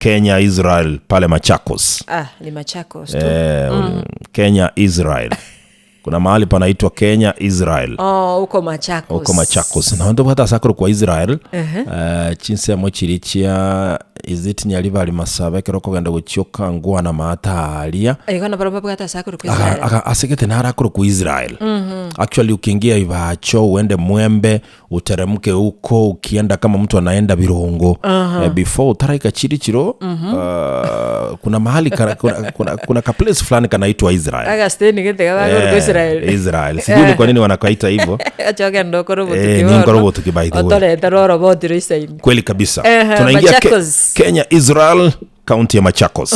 Kenya Israel pale Machakos. Ah, ni Machakos tu. Eh, Kenya Israel. Kuna mahali panaitwa Kenya Israel. Oh, huko Machakos. Huko Machakos. Na ntobwate ase akorokwa Israel. Eh, chinsemo chiria chia is it Nyaribari Masabe ekero okogenda gochia okangwana maate aaria. Igo nabo babwate ase akorokwa Aka- Israel. aka- ase gete naro akorokwa Israel. Actually ukiingia Ibacho uende Mwembe Uteremke huko ukienda kama mtu anaenda Birongo. Eh, before utaraika Chirichiro uh, kuna mahali kana, kuna, kuna, kuna ka place fulani kanaitwa Israel. Agasteni gete gabakorokwa Eh, Israel. Israel. Sijui ni kwa nini wanakaita hivyo. Acha ogende okore obotuki Eh, bono. ninkore obotuki by the way. Otoretere oroboti roisaine. Kweli kabisa. Ehe, Tunaingia ke, Machakos. Kenya Israel kaunti ya Machakos.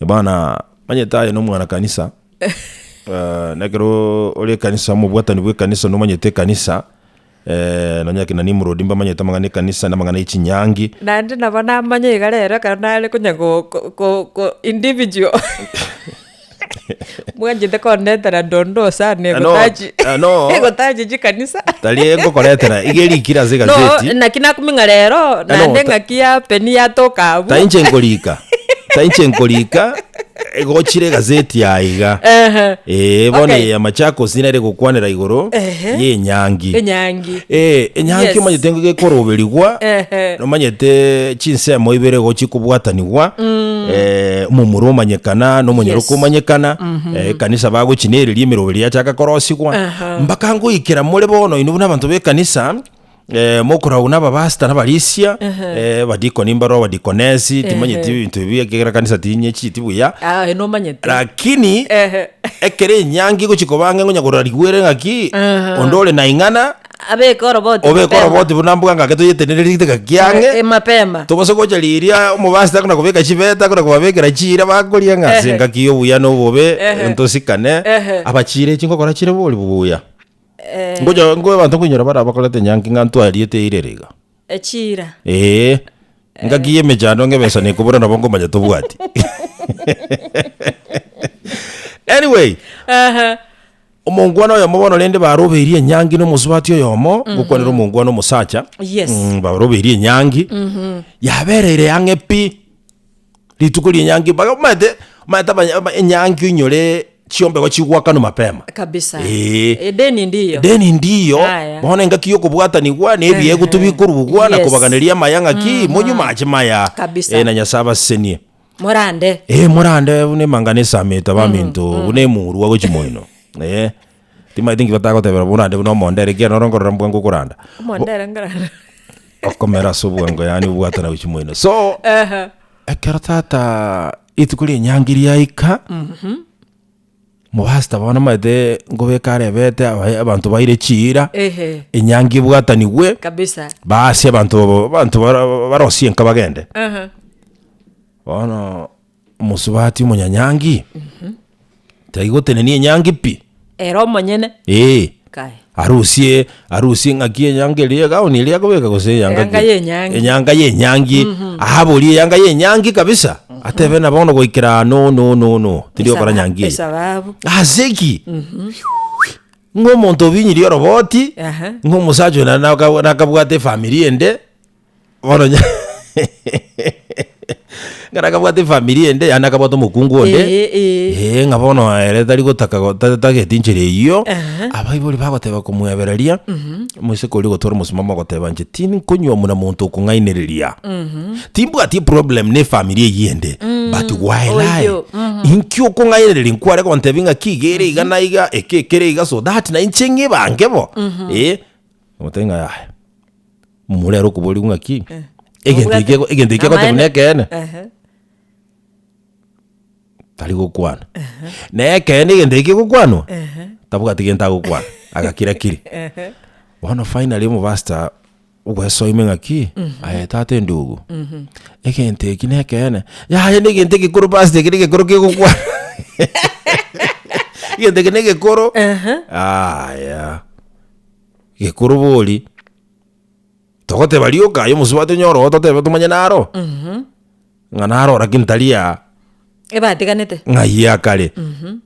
Bana manyete aye nomwana kanisa. Eh, nekero ore ekanisa omobwatani bwa ekanisa nomanyete ekanisa eh, nonya kina Nimrod mbamanyete amang'ana ekanisa na amang'ana ya chinyangi. Naende nabo namanya iga rero ekero nare konya go ko ko ko individual mwanchete kondetera dondoo sana Eh, no, egotachi eh, no. egotachi chikanisa. Tari ngokoretera iga erikire ase No, egazeti. naki nakumia ng'a rero no, naende ta- ng'aki yapeni yatoka abwo. Tainche nkorika, tainche nkorika. Egochire egazeti yaye iga. Ehe. Ee, bono Okay. eye ya Machakos nere egokwanera igoro Ehe. y'enyangi. Enyangi. Eh, enyangi Yes. omanyete nigo gekoroberigwa, Ehe. nomanyete chinsemo ibere igo chikobwatanigwa, eh, omomura omanyekana, na omonyaroka Yes. omanyekana, eh, ekanisa bagochinereria emeroberi yachaka korosigwa, Aha. mpaka ngoikera more bono inwe buna abanto b'ekanisa. Eh, mokoragwa na abapastor na abarisia, eh, abadikoni mbaro abadikonesi, timanyeti ebinto ebi ekiagera kanisa tinyechieti buya, Ah, aye nomanyete. lakini Ehe. ekero enyangi egochia koba ang'e ngonya korora rigwere ng'aki, onde ore na ing'ana, Abeke oroboti obeke mapema. oroboti buna mbwa ng'ake toyetenererie gaki ang'e, Eh, mapema. tobase gocha riria omopastor akona kobeka chibete akona kobabekera chiira bakoria ng'a ase Ehe. engaki ya obuya na obobe, Ehe. ntosikane, Ehe. abachiira echi ngokora chire bori buya. Ngocha ngoe abanto nkoinyora bare abakorete enyangi ng'a ntwariete eira ere iga. Echiira. Ee, engaki ya emechando ng'a ebesa nekobora nabo nkomanya tobwati. Anyway, Aha. omongwana oyomo bono rende barobeirie enyangi na omosubati oyomo, ngokwanera omongwana omosacha, Yes. barobeirie enyangi, yabereire ang'e pi. Rituko ri'enyangi mpaka omanyete omanyete abanya aba enyangi oinyore chiombego chigwakanwa mapema. Kabisa. Eeh. Edeni ndiyo. Edeni ndiyo, Aya. bono engaki ya okobwatanigwa na ebiegwa tobikorugwa na Yes. kobaganeria amaya ng'aki, monywe mache maya. Kabisa. Eh, na Nyasae abasesenie. Morande. Eh, morande buna emangana esamete abaminto, buna emurwa gochia moino. Eh, timanyeti nki batagotebera morande buna omondere ekiagera noro nkorora mbwango okoranda. Omondere nkoranda. Okomera ase obwango yaani obwatana gochia moino. So, Ehe. ekero tata rituko ria enyangi riaika, mobasta bono omanyete nkobeka arebete abae abanto baire chiira, Ehe. enyangi ebwatanigwe, Kabisa. basi abanto abanto bara barosie nka bagende. Ehe. Bono omosubati omonyanyangi, taigotenenia enyangi pi. Ere omonyene. Ee. Kai. Arusie arusie ng'aki enyanga eria egauni eria akobeka gose eyanga Eyanga ki? y'enyangi. Enyanga y'enyangi. Ahaborie eyanga y'enyangi kabisa, atebe na bono goikera aa no no no no, tindi gokora nyangi eye. Esababu. Ase ki? Ng'a omonto obinyirie oroboti, Aha. ng'a omosacha oyo naende naka nakabwate efamiri ende, Bono nya ng'a nakabwate efamiri ende yaani nakabwate omokungu onde, Ee, ee. eh, ng'a bono ere tari gotaka go- ta- tageti enchera eyio, Aha. abaibori bagoteba komwebereria, omoiseke oria ogotwara omosimamo ogoteba inche tinkonywa muna monto okong'ainereria, timbwati eproblem na efamiri eyio ende, but why lie? Oyio, Inki okong'ainereria nkware gontebia ng'aki iga ere iga na iga, eke ekere iga so that na inche ng'ebange bo, eh, omotebia ng'a yaya. Momura ere okoborigwa ng'aki, egento Obwate- eke egento eke agoteba Amaene. nekeene, Ehe. tari gokwana. Na ekeene egento eke kegokwanwa, tabwati gento agokwana, agakira kiri. Bono finally omopastor ogwesoima ng'aki, aye tata endugu, egento eki nekeene, yaya na egento egekoro pastor eke negekoro kegokwana egento eke negekoro, aya. Gekoro bori, togoteba rioka aye omosubati onyore oo totebe tomanye naro, ng'a naro lakini tari aa. Ebatiganete. Ng'ai akare,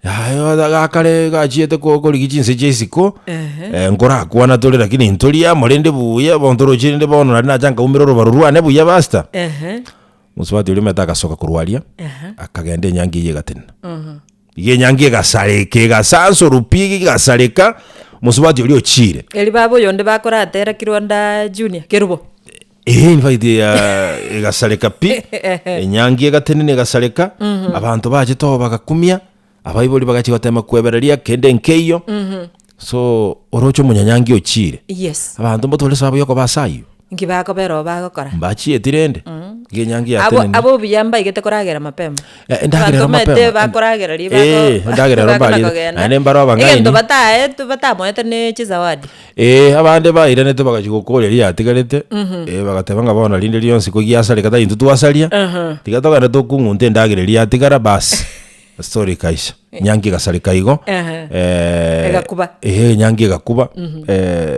yaya gakare gachiete ko- korigia chinse chia isiko, Ehe. nkorakwana tore lakini ntori amo rende buya, bono torochi rende bono nari nacha nkaumera orobaro rwane buya pastor. Ehe. Mosubati oria omanyete agasoka korwa aria, akagenda enyangi eyio egatenena. Iga enyangi egasareka egasansorwa pi egasareka, mosubati oria ochiire. Eri baba oyonde bakoratera Kirwanda Junior, Kerubo. Eeh in fact egasareka pi, enyangi egatenena egasareka, abanto bachete oo bagakumia, abaibori bagachia gotema kwebereria kende nkeiyo, so oroche omonyanyangi ochiire, Yes. abanto mbatware esababu ya okoba ase aywo. Nki bakobera oo bagokora? Mbachieti rende, iga enyangi Abo yatenenire. abo obuya mbaigete koragera mapema. Eh, endagera ero Abanto omanyete mapema. bakoragera riria Eh, bako endagera ero bakona mbariete. kogenda. Naende mbaro abang'aini. Egento bataetwe batamoete ne chizawadi. Eh, abande bairanete bagachia gokoria riria yatigarete, eh, bagateba ng'a bono rinde rionsi ko giasareka tari intwe twasaria, tiga togende tokung'unte endagera eria yatigara bas, story ekaisha. Nyangi egasareka igo, Ehe. eh, Egakuba. eh, enyangi egakuba,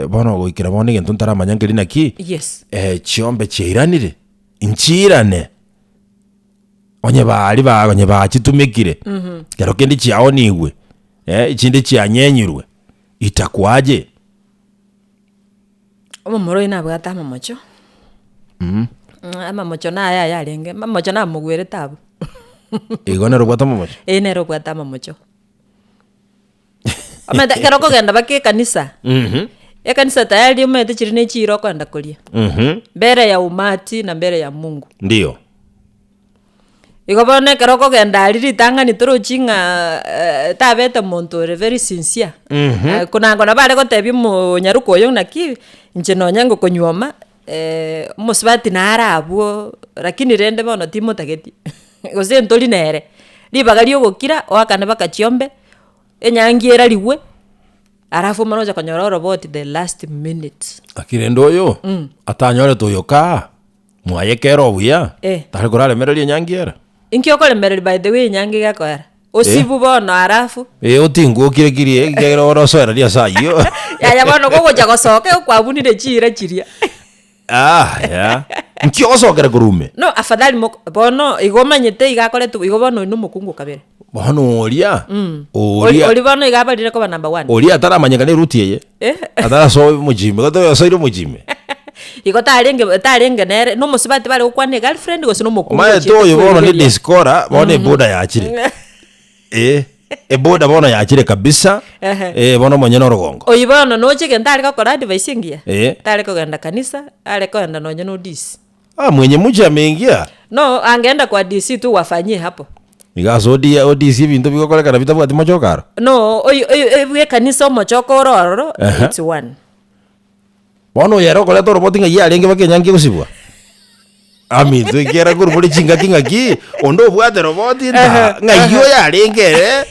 bono goikera bono egento ntaramanya nkeri naki, Yes. chiombe chiairanire, nchiirane. Onye baria ba onye bachitumekire, kero kende chiaonigwe, echinde chianyenyirwe, itakuaje? Omomura oyo nabwate amamocho, amamocho naye aya arenge, amamocho namogwerete abwo. Igo nere obwate amamocho? Ee nere obwate amamocho. Omanyete ekero okogenda mpaka ekanisa, ekanisa tayari omanyete chiri na echiira okoenda koria, mbere ya umati na mbere ya Mungu. Ndio. Igo bono ekero okogenda aria ritang'ani torochi ng'a tabete monto ore very sincere, konango nabo are gotebia omonyaroka oyo naki, inche nonye ngokonyuoma omosubati nare abwo lakini rende bono timotageti, gose ntori nere, ribaga ria ogokira oakane mpaka chiombe, enyangi erarigwe, alafu omanye gocha konyora oroboti the last minute. Lakini rende oyo, atanyorete oyo kaa. Mwaye kere obuya, Eh. tari koraremereria enyangi ere. Inki okoremereria by the way enyangi gekoera? Osibu bono alafu. Eh, otingwe okire kiri ekiagera orosoereria ase ayio. Yaya bono kogocha gosoka igo kwabunire chiira chiria. Ah, yeah. Nki ogosokera korwa ime? No afadhali mok bono igo omanyete iga akoretwe igo bono oyio na omokungu o kabere. Bono oria, Ori oria, ori bono iga abarire koba number one. oria ataramanyekana eruti eye, Eh. atarasoa omochime, gose oyosoire omochime. Igo tarenge tarenge nere, na omosubati bare gokwana egirlfriend gose na omokungu Omanyete ochiete oyo bono ni kwerigeria. diskora, bono eboda yachire. Eh, eboda bono yachire kabisa, Ehe. eh, bono omonyene orogongo. Oyio bono noche egento are gokora advice engiya, Eh. tare kogenda kanisa, are kogenda nonye na odisi. Ah, mwenye muchi ameingia. No, angeenda kwa DC tu wafanyie hapo. Iga ase odi odisi ebinto bigokorekana bitabwati mochoko aro. No, oyo oyo bwa ekanisa omochoko ore ororo, Ehe. it's one. Bono oyo ere okoreta oroboti ng'ai arenge mpaka enyangi egosibwa? Aminto ekiagera korwa bore chingaki ng'aki, onde obwate roboti nta ng'ai oyo arenge ere,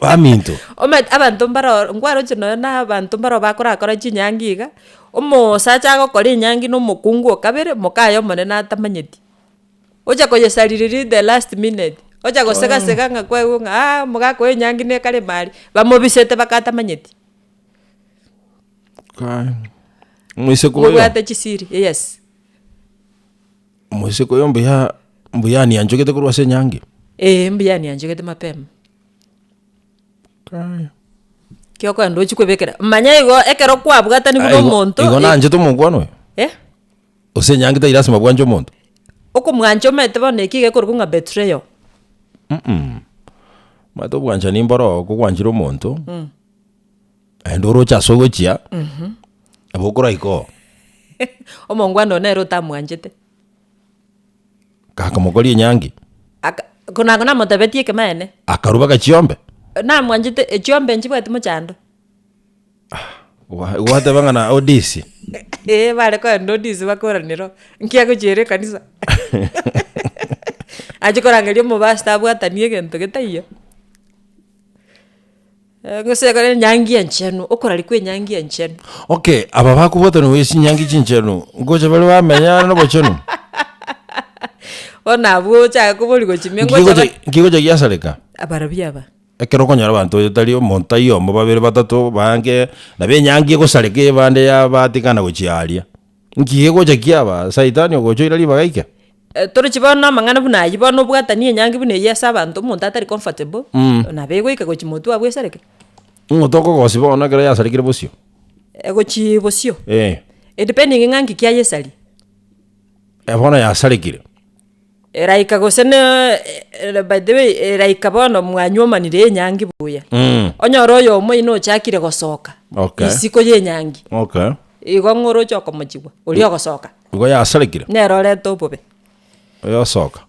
aminto. Omanyete abanto mbaro nkwaroche nonya na abanto mbaro bakorakora chinyangi iga, omosacha agokora enyangi na omokungu o kabere, mokaye omonene atamanyeti. Ocha koyesarireria the last minute, ocha gosega sega ng'a kwaigwa ng'a aah omogaka oyo enyangi nekare ime aria, bamobisete mpaka atamanyeti. Kai, omoiseke oyo, Mobwate chisiri, yes. omoiseke oyo mbuya mbuya anianchogete korwa ase enyangi? Eeh mbuya anianchogete mapema. Kai. Ki okoenda ochie kwebekera, manya igo ekero kwabwatanigwe na Igo- omonto Igo nanchete omokwana oyo? Eh. Gose enyangi tari lasima bwanche omonto? Okomwancha omanyete bono eki gekorokwa ng'a betrayal. Omanyete obwanchani mboro kogwanchire omonto, naende oroche ase ogochia, nabo okoraika oo. Omongwana oyo nere otamwanchete. Gakomokoria enyangi. Aka konango namotebetie ekemaene. Akarwa mpaka chiombe. Namwanchete echiombe nchibwati mochando. Gwa- gwateba ng'a na odisi. Eeh bare kogenda odisi bakoranera oo, nki agochiera ekanisa. Ache korangeria omopastor abwatanie egento getaiyo. Gose ekore enyangi enchenu, okoraria kwa enyangi enchenu. Okay, aba bakobwatana gochia chinyangi chinchenu, ngocha bare bamenya are nobochenu? Bono abwo ochake koboria gochimia Nki ngocha gocha ba nki gocha giasareka? Abarabia aba. Ekero okonyora abanto oyo tari omonto taiyo omo babere batato bange, nabo enyangi egosareka ebande yabatikana gochia aria. Nki gegocha kiaba, saitani ogocha oira ribaga ike? Torochi bono amang'ana buna ayio, bono obwatanie enyangi buna eyio ase abanto, omonto atari comfortable, nabo egoika gochia motwe abwo esareke. Ng'o tokogosia bono ekero yasarekire bosio? Egochia bosio, Eh. edepending ng'a nki kiayesaria. Bono yasarekire. Eraika gose na by the way, eraika bono mwanywomanire enyangi buya, onyore oyomo oino ochakire gosoka Okay. isiko ya enyangi, Okay. igo ng'a oroche okomochigwa, oria ogosoka, Igo yasarekire, nere orete obobe. oyosoka,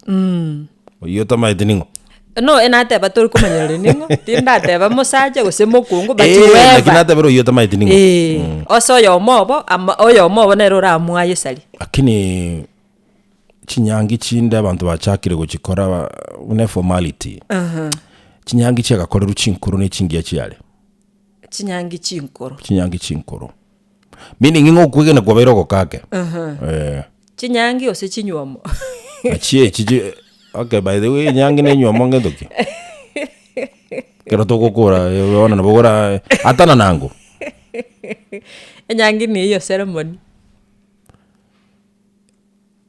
oyio otamaeti ning'o. No enateba tori komanya ning'o, tindateba mosacha gose mokungu but Eh, naki whoever. natebire oyio otamaeti ning'o. Eeh, ase oyomo obo ama oyomo obo nere oramwaye esari. Lakini chinyangi chinde abanto bachakire gochikora ba- buna eformality. Chinyangi chiagakorerwa chinkoro na chingiya chiare, Chinyangi chinkoro. chinyangi chinkoro. Meaning ng'a okwegena kwabeire ogokake. Eh. Chinyangi gose chinywomo. Nachi echi chi okay by the way enyangi na enywomo ngento ki? Ekero togokora eh, bono nabo okora atana nango. Enyangi niyo ceremony.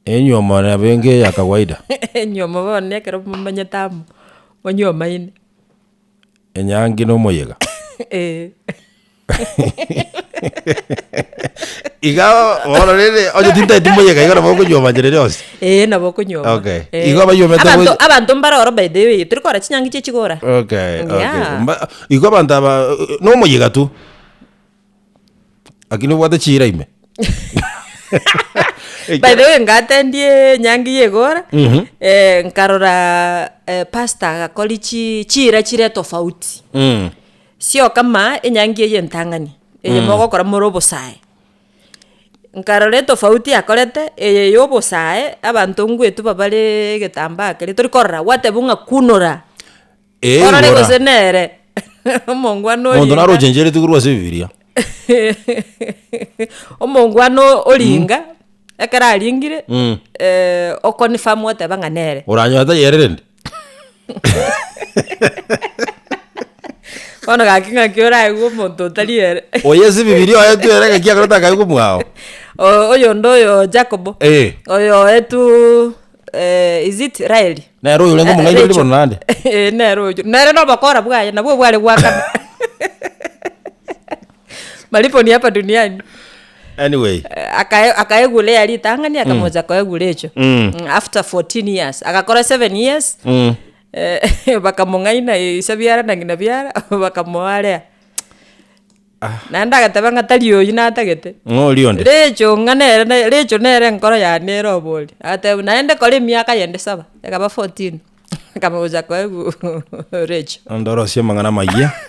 Enywomo nabo enge ya kawaida. Enywomo bono ekero momanyete amo, monywomaine. Enyangi na omoyega. Eh. Iga bono rende onye tintageti moyega igo nabo okonywoma inche rende onsi. Ee nabo okonywoma. Okay. Eh. Igo abaywomete Abanto gocha- abanto mbare oro by the way, tori korora chinyangi chia chigora. Okay, okay. Yeah. Mba igo abanto aba na omoyega tu. Lakini obwate chiira ime. By the way ngatendie enyangi ya egora, nkarora pastor agakori chi chiira chire tofauti. Sio kama enyangi eye entang'ani, eye mogokora more obosae. Nkarora etofauti akorete, eye ya obosae, abanto ngwetuba bare egetambaa keria tori korora, gwatebwa ng'a kunora. Ee, Orore igora. gose nere omongwana Monto oringa narochencheretie korwa ase Ebibilia. omongwana oringa, ekero aringire, oconfirm oteba ng'a nere. Oranyore tayererende. Bono gaki ng'aki oraigwe omonto otari ere. Oyo ase Ebibilia oetwe ere ng'aki akorete akaigwa omwao. Oyonde oyo Jacobo, Eh. oyo oetwe is it Raeli? Nere oyorenge omong'aini Rachel. bono naende. Eh, nere oyio. Nere na obokora bwaye, nabwo bware goakana. Malipo ni hapa duniani. Anyway. Akae akaegwa Lea ritang'ani akamocha koegwa Rachel. After 14 years. Agakora 7 years, bakamong'aina ise biara na ng'ina biara, bakamoa Lea. Naende agateba ng'a tari oyio natagete. Ng'a oria onde. Recho ng'a nere ne recho nere enkoro yane ere oboria. Agateba naende kora emiaka yende saba, ekaba 14, akama gocha koegwa recho. Onde orosie amang'ana amayia.